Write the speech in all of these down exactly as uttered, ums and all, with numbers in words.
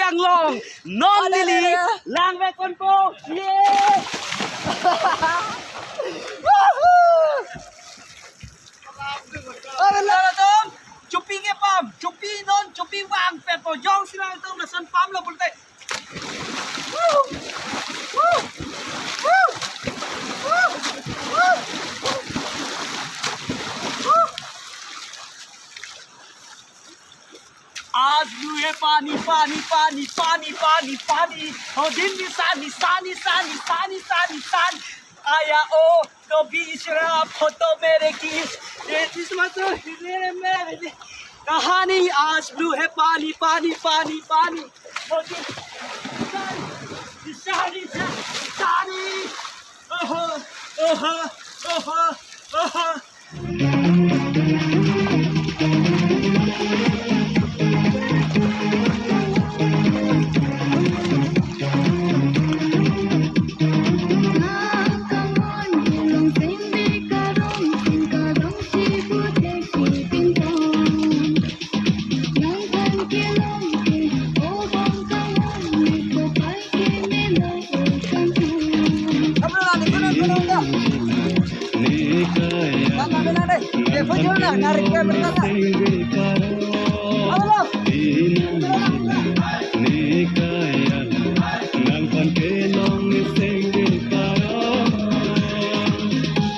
Anglong, non neli, lang vek ponpo. Ye! Are la dong, chopi ke pam, chopi non, chopi vang pet po jongsi nangtum lason pamlo pulote. आज ब्लू है पानी, पानी, पानी, पानी, पानी, पानी। और दिन निशान, निशान, निशान, निशान, निशान, निशान। आया ओ, तो बीच रहा फोटो मेरे की। ये इसमें तो मेरे, मेरे कहानी आज ब्लू है पानी, पानी, पानी, पानी। और दिन निशान, निशान, निशान, निशान। ओहो, ओहो, ओहो, ओहो।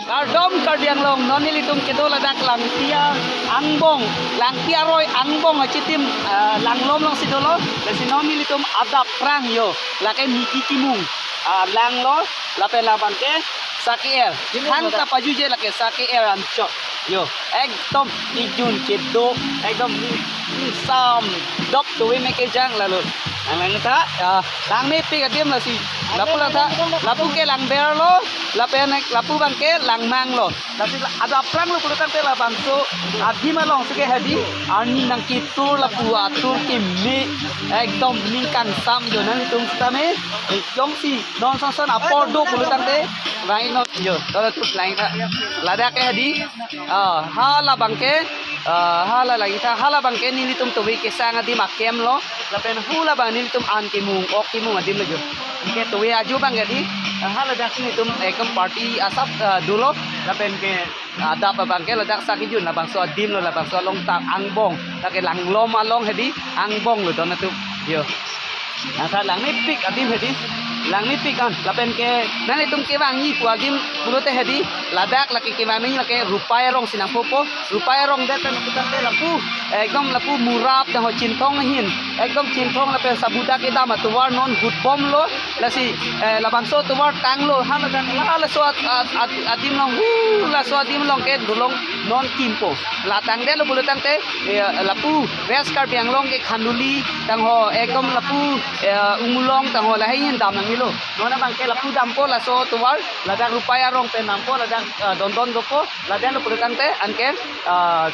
Kardom Karbi Anglong, non nelitum kedo ladak Langpi angbong, Langpi aroi angbong achitim, ah, langlom alongsi dolo, lasi non nelitum adap prang yo, lake Miki Kimung, ah, langlo, lapen labang ke Saki Er, Kimung thang ladak. Tapajuje lake Saki Er anchot, yo, ekdom ijun kedo, ekdom ni, ni sam, dop tuwe me kejang lalu. Nang lang ta, ah, langmepik adim lasi, lapu lang ta, lapu ke Langber lo, lapen lapu abang ke Langmang lo. Lasi la-, adap prang lo pulotangte labangso adim alongsi ke hedi, arni nangketur lapu atur keme, ekdom ning kangsam jo nangtum sitame, eh, jongsi non son son apor do pulotangte, vang-iknon jo, tolo tup lang ta. Ladak ke hedi, ah, ha labang ke, ah, ha la lang ta, ha labang ke nelitum tuwe kesang adim akem lo, lapen hu labang nelitum an kemung, ok kemung adim lo jo. Ke tuwe ajo abang ke di, ah, ha ladak si nelitum ekdom party asap, ah, dolo, lapen ke adap abang ke ladak Saki Jun labangso adim lo, labangso along ta angbong, lake langlom along hedi angbong lo don atum. Yo. Nasa langmepik adim hedi. Langmepik an, lapen ke nanglitum kevangji pu adim pulote hedi, ladak lake kevangji lake Rupai arong si nangpopo, Rupai arong det pen putangte lapu, ekdom lapu Murap tangho Chinthong ahin, ekdom Chinthong lapen Sabuda kedam atovar non hutbom lo, lasi, eh, labangso tovar tanglo, ha ladak la laso at-, at-, at-, adim along, hu, laso adim along ke dolong non kimpo. La tangdetlo pulotangte, eh, lapu West Karbi Anglong ke Khanduli tangho, ekdom lapu, eh, Ummulong tangho lahai ahin dam nangjilo. Non abang ke lapu dampo laso tovar, ladak Rupai arong pen dampo, ladak, eh, dondon dopo, ladetlo pulotangte anke, eh,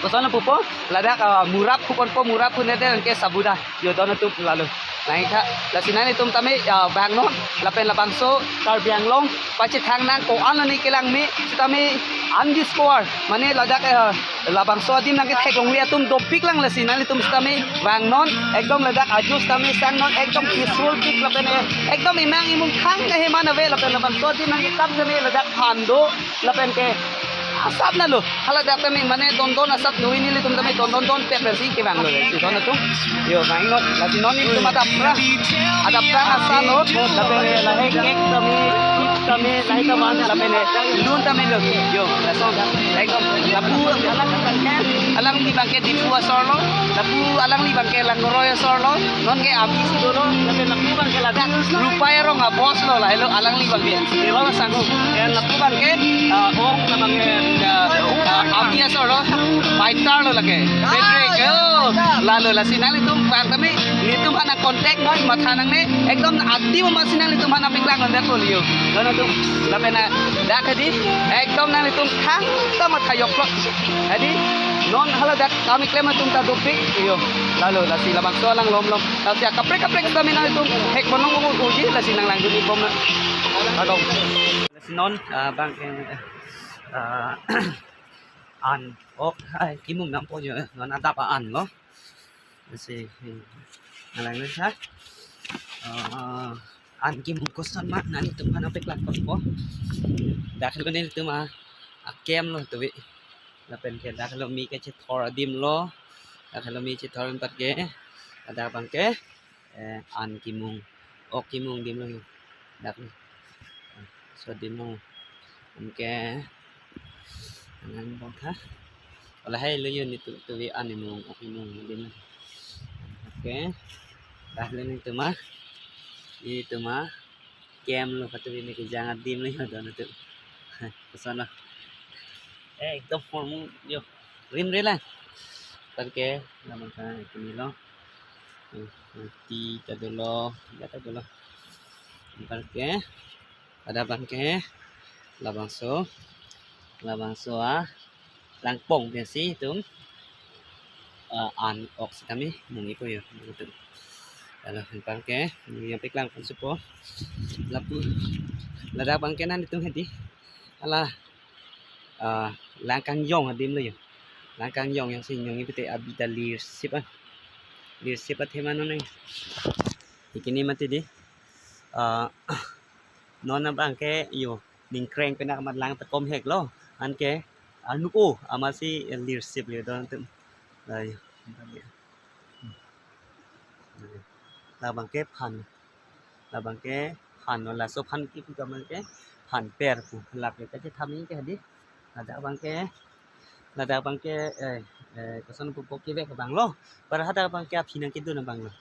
koson lapupo, ladak, eh, Murap huponpo, Murap hunede anke Sabuda. Yo don atum lalu. Nangtha, lasi nanglitum tame, ah, vangnon, lapen labangso Karbi Anglong pachethang nang ko-an ani kelangme, sitame undiscovered. Mane ladak, eh, labangso adim nangketheklongle atum dopik lang lasi nanglitum sitame vangnon, ekdom ladak ajo sitame sangnon, ekdom peaceful pik lapen, eh, ekdom imang imung thang ke heman ave lapen labangso adim nangketap sitame ladak phando, lapen ke asap na lo, haladak tame mane dondon asap noi nelitum tame dondon don pet pensi kevanglo, si don atum. Yo, vangnon, lasi non nelitum adap prang, adap prang asap lo, lapen lahai kek tame, tame, lahai tame, lapen lun tame lo. Yo, lason, ekdom, lapu, alangli abang ke Diphu asor lo, lapu alangli abang ke Langroi asor lo, non ke Abi si dolo, lapen lapu abang ke ladak Rupai arong a-boss lo, lahelo alangli abang ke. Dilo la sangho. Lapu abang ke, ah, ong abang ke, ah, ah, Abi asor lo, fighter lo lake. Patrick, oh, lalo lasi nanglitum vang tame, nelitum aphan contact non matha nangne, ekdom adim masi nanglitum aphan nangpaklang non det lo yo. Don atum, lapen, ah, dak hedi, ekdom nanglitum thangta matha yok lo. Hedi, non haladak kami klem atum ta dopik, yo. Lalo, lasi labangso alanglom lom. Lasi akaprek kaprek sitame nanglitum thek ponong uji, lasi nanglangdun-ik bom na. Kardom. Lasi non, ah, abang ke, ah, an, ok, ai, kimung dampo yo, non adap an lo. Lasi, hmm. Nanglang tha. Ah, an kimung koson ma nanglitum aphan nangpaklang ponpo. Dak helo nelitum a, a-camp lo tuwi. Lapen ke dak helo me kachethor adim lo. Dak helo me chethor anparke, dak abangke, eh, an kimung, ok kimung adim lo. Dak lo. So adim lo. Anke, nanglang tha. Lahai lo yo nelitum tuwi an kimung, ok kimung adim. Okay. Dak lo nelitum a, nelitum a-camp lo, katuwi me kejang adim lo yo don tu. Koson lo. Eh, ekdom form yo. Rim re lang. Anparke, labang ka ini lo. Hmm, nanti ta dolo, ya ta dolo. Anparke, pada abangke, labangso, labangso a, langpong pensi itum, ah, an ok sitame mungji po yo. Itum. Hala anparke, nangpaklang ponpo. Lapu, ladak abangke nanglitum hedi. Hala, ah, lang kangjong adim lo yo. Lang kangjong jongsi jongji pute abi ta lirsip an. Lirsip athe ma non nang. Ikini mati di. Ah, non abangke yo, ningkreng pen amat lang ta komhek lo. Anke, anu o, amatsi lirsip yo don tu. Ai. Labangke phan. Labangke phan lo, laso phan kipu abangke phan per pu. Lake kachetham ke hedi. Ladak abangke, ladak abangke, eh, eh, koson pupo kevek abang lo. Para hadak abangke aphi nangkedun abang lo.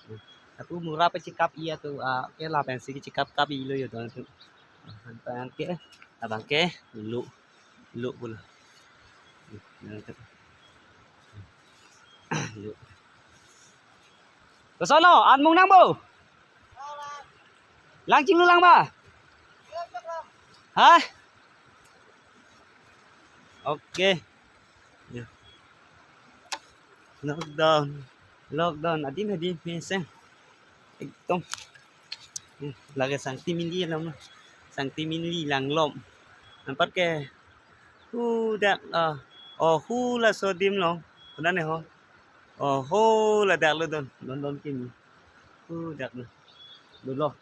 Lapu mura pachekap-i atum, ah, ke lapensi kachekap kap-i lo yo don tu. Anparke, abangke lo, lo pu lo. Lo. Koson lo, an mung nang bo? Lang chinglu lang ba? Ha? Okay. Ya. Lockdown. Lockdown. Adim hedi mesen. Ekdom. Hmm, lake sangti mini alam lo. Sangti mini langlom. Anparke. Hu dak, ah. Oh, hu laso adim lo. Kuna ne ho. Oh, ho ladak lo don. Don don kimi. Hu dak lo. Dolo.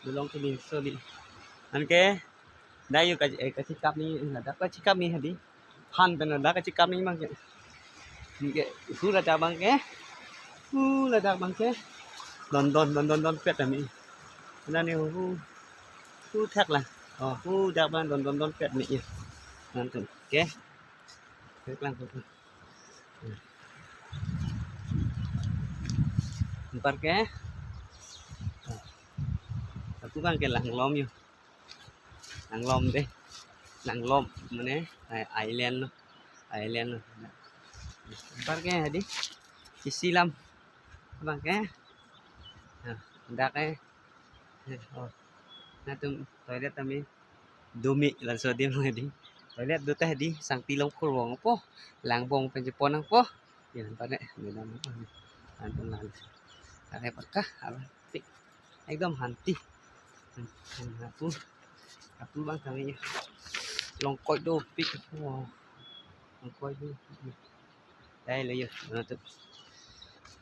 Dolong kimi so di. Anke. Dak yo ka, eh, kachekap ni, eh, dak kachekap ni hedi. Phan pen dak kachekap ni abangke. Anke, hu ladak abangke. Hu ladak abangke. Don don don don don pet ami. Nani hu, hu thak la. Oh, hu dak abang don don don pet mi ya. Nanti, okay. Thak lang tu. Anparke. Lapu abangke langlom yo. Langlom de. Langlom mane, eh, island lo. Island lo. Anparke hedi. Isi alam. Abangke. Nah, dak eh. Eh, oh. Nangtum toilet tame do me laso adim hedi. Toilet do ta hedi, sangti long kurvong po. Langbong pen chepon nangpo. Ya, anparke, ni lam, antum lang. Anke parka, apa, pik. Ekdom hanti. Hapu, hapu abang kami ya. Longkoi dopik. Wow. Longkoi do. Dai lo yo, nangtum.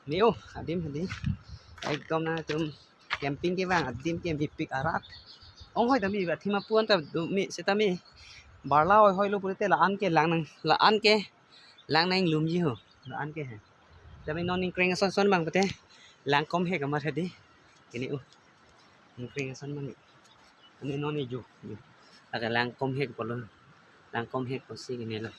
Ni o, adim hedi. Ekdom nangtum camping kevang adim ke mepik arat. Ong hoi tame ba thima puan ta do me setame. Barla hoi hoi lo pute la-an ke lang nang, la-an ke lang nang lumji ho. La-an ke he. Tame non ningkreng ason son abang pute. Lang komhek amat hedi. Kini o. Ningkreng ason abang. Ani non ni ju. Lake lang komhek pulo. Lang komhek pusi kini lo.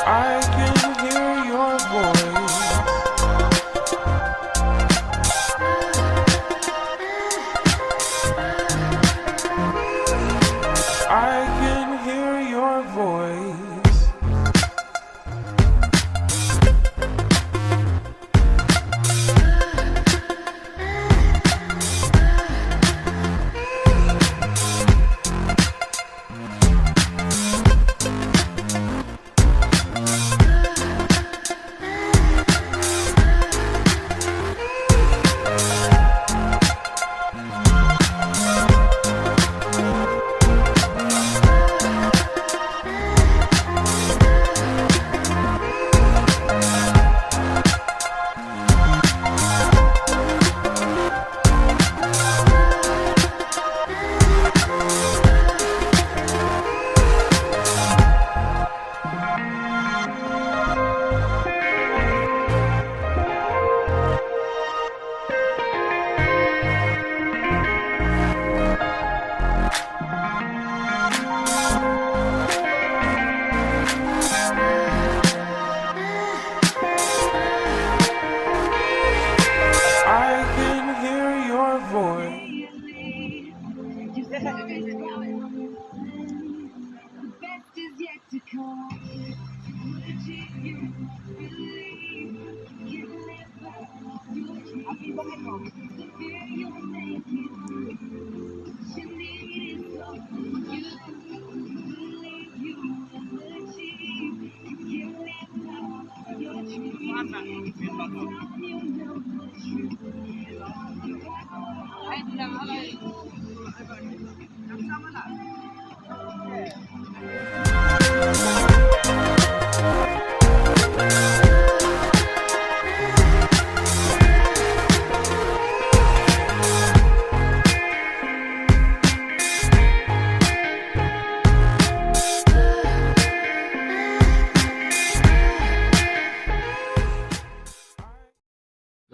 I can hear your voice. I can hear your voice.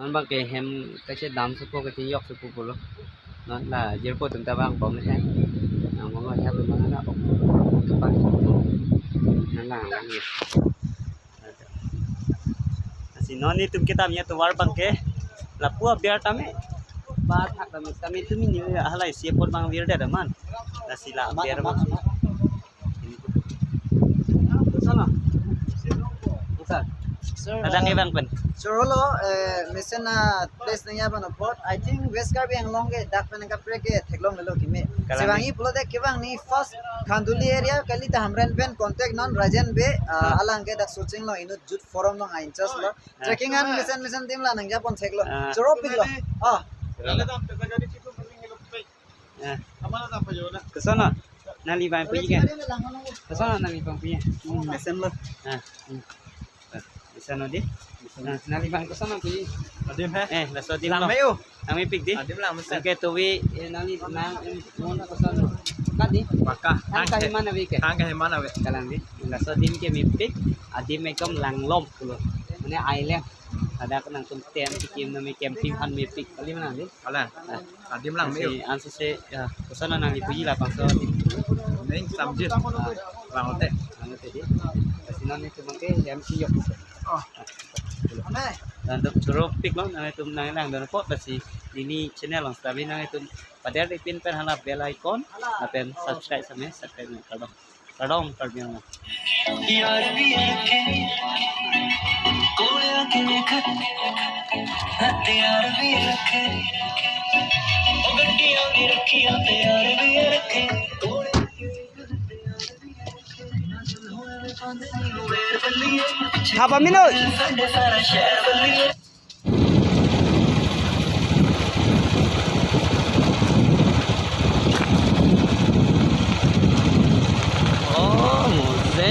Non bang ke hem kache dam supo, kachejok supo pulo. Non la jirpo atum ta bang bom he. Nang bang ya tu mana ok. Kepak. Nang nang nang ya. Lasi non netum kedam ya tovar bang ke lapu aber tame. Ba thak tame, tame tumi ni halai si apor bang wir da man. Lasi la aber bang. Sana. Sir. Sir, Kadang uh, ke bang pen. Sir, hello, eh, mesen a place nangji abang apot. I think West Karbi Anglong ke dak pen kaprek ke theklonglelo keme. Kalang. Sebangi pulote kevang ni first Khanduli area kali ta Hamren pen contact non Rajen Bey, uh, alang ke dak Socheng along inut youth forum along a-in-charge lo. Ah. Trekking an mesen mesen team la nangja pon theklo. Ah. Choro piklo. Ah. Ah. Koson non? Nangli bang puji ke? Koson non nangli bang puji? Hmm, mesen lo. Ah. Hmm. Ah, mesen lo di. Ah, nangli bang koson non puji? Adim he? Eh, laso adim lang lo. Mei-o. Nangmepik di? Adim lang mesen. Oke, tuwi, eh, nangli nang, eh, mon koson non? Kadi? Baka. Nang kahiman ave ke? Nang kahiman ave. Kalang di. Laso adim ke mepik, adim ekdom langlom pulo. Mane island. Ladak nangtum tent kekim nami camping aphan mepik kali ma nang di. Kalang. Ah. Adim lang mei-o. Lasi ansi se, ya, koson nangli puji labangso. Ning samjit. Ah. Lang ote. Lang ote di. Lasi non netum bang ke M C yok. Oh. Nangtum choro piklo, nangtum nanglang don apot, lasi neli channel along sitame nangtum pader ri pin pen hala bell icon, lapen subscribe sitame, subscribe nang kardom. Kardom, kardom. Haba minoi. Oh, mose.